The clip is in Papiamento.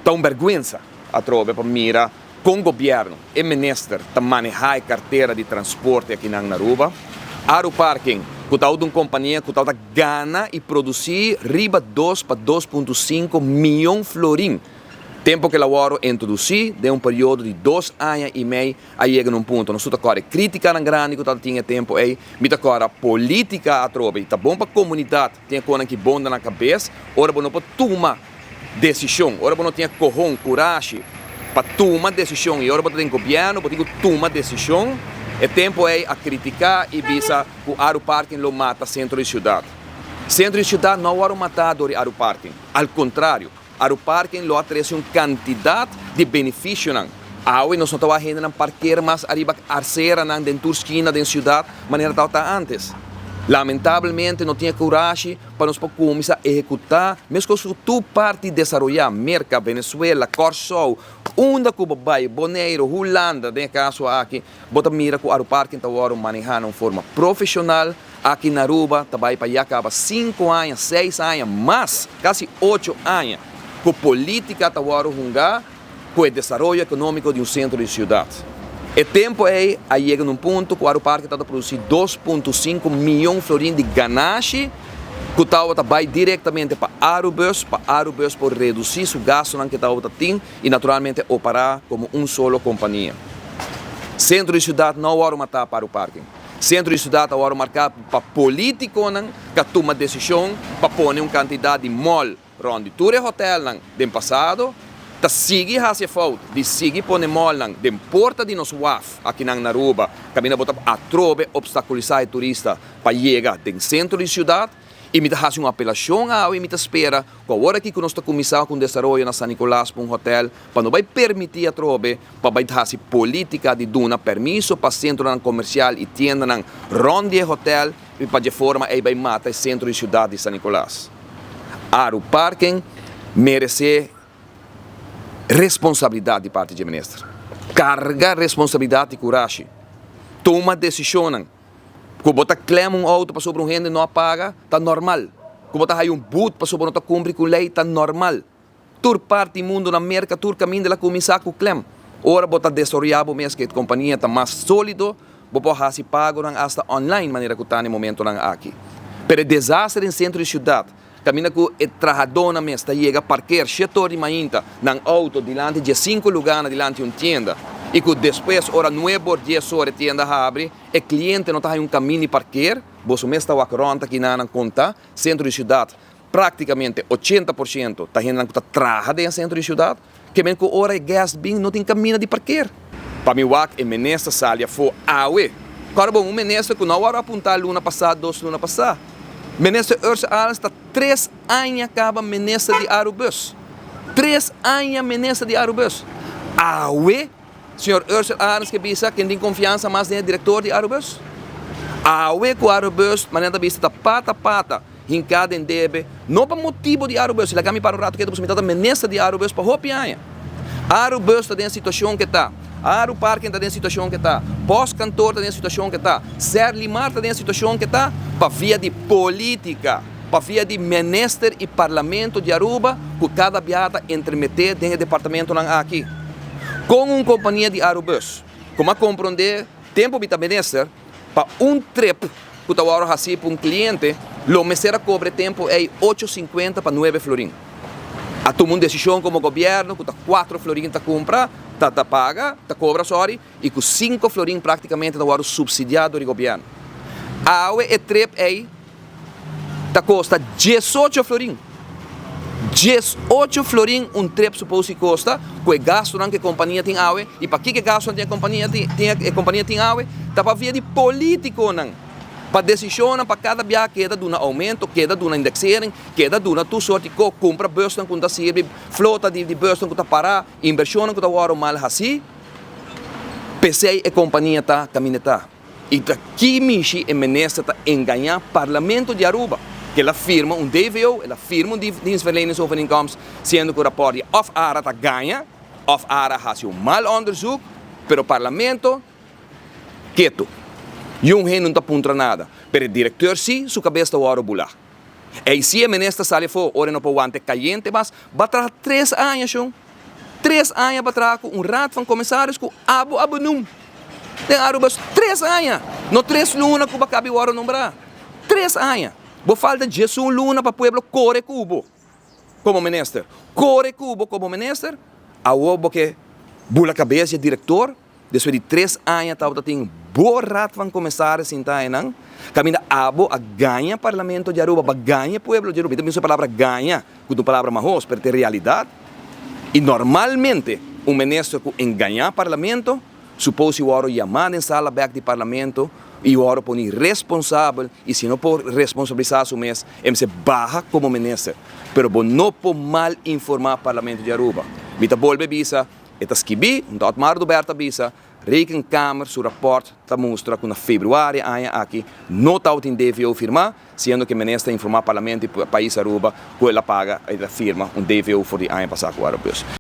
Ta un berguensa atrobe pa mira con gobierno, e minister, ta maneha e cartera di transporte akinan na Aruba. Aruparking, cu ta un compania cu ta gana y produci riba 2 pa 2.5 miyon florin. Tempo cu el a wordo introduci, den un periodo di 2 aña y mei, a yega na un punto. Nos ta core critica nan grandi cu tin e tempo ey, mi ta core politica atrobe. Ta bon pa comunidad, tin cos cu bon na cabes, ora bo no por tuma decision, ora bo no tin cohon, courage pa tuma decision y ora bo tin gobierno, bo tin cu tuma decision. E tempo ey a critica y bisa cu Aruparking lo mata centro di ciudad. Centro di ciudad no a wordo mata door di Aruparking. Al contrario, Aruparking lo a trece un cantidad di beneficio nan. Awe nos no ta hende nan parkeer mas ariba acera nan den tur skina den ciudad manera tabata antes. Lamentablemente no tin courage pa nos por cuminsa ehecuta, mescos cu tur parti desaroya, Merca, Venezuela, Corsou, unda cu bay, Bonaire, Hulanda, den caso aki, bo ta mira cu Aruparking ta wordo maneha di forma profesional. Aki na Aruba, ta bay pa ya caba 5 aña, 6 aña, mas, casi 8 aña, cu politica ta wordo hunga cu e desaroyo economico di un centro di ciudad. E tempo ey a yega na un punto cu Aruparking ta produci 2.5 miyon florin di ganashi cu ta bay directamente pa Arubus, pa Arubus por reduci su gasto cu ta tin y naturalmente opera como un solo compania. Centro di ciudad no a wordo mata pa Aruparking. Centro di ciudad a wordo mata pa politico cu tuma decision pa pone un cantidad di mall rond di tur hotel nan den pasado, ta sigui haci fout di sigui pone mall nan den porta di nos waf aki na Aruba, caminda bo ta atrobe obstaculisa e turista pa yega den centro di ciudad. Y mi ta haci un apelacion y mi ta spera cu awor aki cu nos ta cuminsa cu desaroyo na San Nicolas pa un hotel, pa no bay permiti atrobe pa bay haci politica di duna permiso pa centro comercial y tienda nan rond di hotel y pa di forma ey bay mata e centro di ciudad di San Nicolas. Aruparking merece responsabilidad di parti di minister. Carga responsabilidad y courage. Tuma decision. Cu bo ta klem un auto pasobra un hende no a paga, ta normal. Cu bo ta haya un boete pasobra no ta cumpli cu ley, ta normal. Tur parti mundo na Merca, tur caminda el a cuminsa cu klem. Ora bo ta desaroya bo mes cu e compania ta mas solido, bo por haci pago nan hasta online manera cu ta na momento nan aki. Pero desaster den centro di ciudad, caminda cu e trahador nan mes ta yega parkeer 7 or di mainta nan auto dilanti di cinco lugar na dilanti un tienda y cu despues ora 9 or, 10 or e tienda habri, e cliente no ta un caminda di parkeer. Bo mes ta wak rond aki na nan conta centro di ciudad, practicamente 80% ta hende cu ta traha den centro di ciudad, kiermen cu ora e guest bin, no tin caminda di parkeer. Pa mi wak e minister sali afo awe. Awor bon, un minister cu no a apunta luna pasa, 2 luna pasa. Minister Ursell Arends ta 3 aña caba minister di Arubus. 3 aña minister di Arubus. Awe, señor Ursell Arends kier bisa cu e tin confiansa mas den director di Arubus. Awe cu Arubus, manera bista ta pata pata, hinca den debe, no pa motibo di Arubus, laga mi para un rato cu ta minister di Arubus pa hopi aña. Arubus ta den situacion cu ta. Aruparking ta den situacion cu ta. Postkantoor ta den situacion cu ta. Serlimar ta den situacion cu ta. Pa via di politica, pa via di minister y parlamento di Aruba, cu cada biaha ta entremete den departamento nan aki. Cu un compania di Arubus, con a comprende tempo mi ta minister, pa un trip cu ta wordo haci pa un cliente, lo mester a cobra tempo ey 8.50 pa 9 florin. A tuma un decision como gobierno cu ta 4 florin ta cumpra, ta paga, ta cobra, sorry, y cu 5 florin practicamente ta wordo subsidia di gobierno. Awe e trip ey ta costa 18 florin. 18 florin un trip suppose costa, cu e gasto cu e compania tin awe, y pakico e gasto tin e compania tin awe, ta pa via di politico nan. Pa decision pa cada biaha keda duna aumento, keda duna indexering, keda duna tur sorto di cumpra bus nan cu ta sirbi, flota di bus nan cu ta para, inversion cu ta wordo mal haci, p'esey e compania ta caminda ta. Y ta ki mishi e minister ta engaña parlamento di Aruba. Cu el a firma un DVO, el a firma un dienstverleningsovereenkomst, siendo cu rapport di of ARA ta gaña, of ARA haci un mal onderzoek, pero parlamento keto. Y un hende no ta puntra nada. Pero e director si, su cabes ta wordo bula. Y si e minister sali afo, ora no por wanta cayente, mas, bo a traha 3 aña, shon. 3 aña pa atras ku un raad van commissaris ku abo a benoem. Den Aruba 3 aña, no 3 luna ku b'a kaba di wòrdu nombrá. 3 aña. Bo falta 11 luna pa pueblo kore ku bo komo minister. Kore ku bo komo minister. Awor bo ke bula kabes di direktor. Despues di 3 aña tabatin bo raad van commissaris sintá einan. Kaminda abo a gaña parlamento di Aruba, gaña pueblo di Aruba. Tambe e palabra gaña, ku ta palabra mahos, pero ta realidat. I normalmente, un minister ku engañá parlamento, suppose wòrdu yamá den sala bèk di parlamento i wòrdu poní responsabel i si no por responsabilisá su mes, e mester baha komo minister. Pero bo no por mal informá parlamento di Aruba. Mi ta bolbe bisa, e ta skibí, un Otmar Oduber ta bisa, Rekenkamer su rapport ta mustra ku na febrüari aña aki no tabatin DVO firmá, siendo ku minister a informá parlamento i pais Aruba ku el a paga, el a firma un DVO for di aña pasá ku Arubus.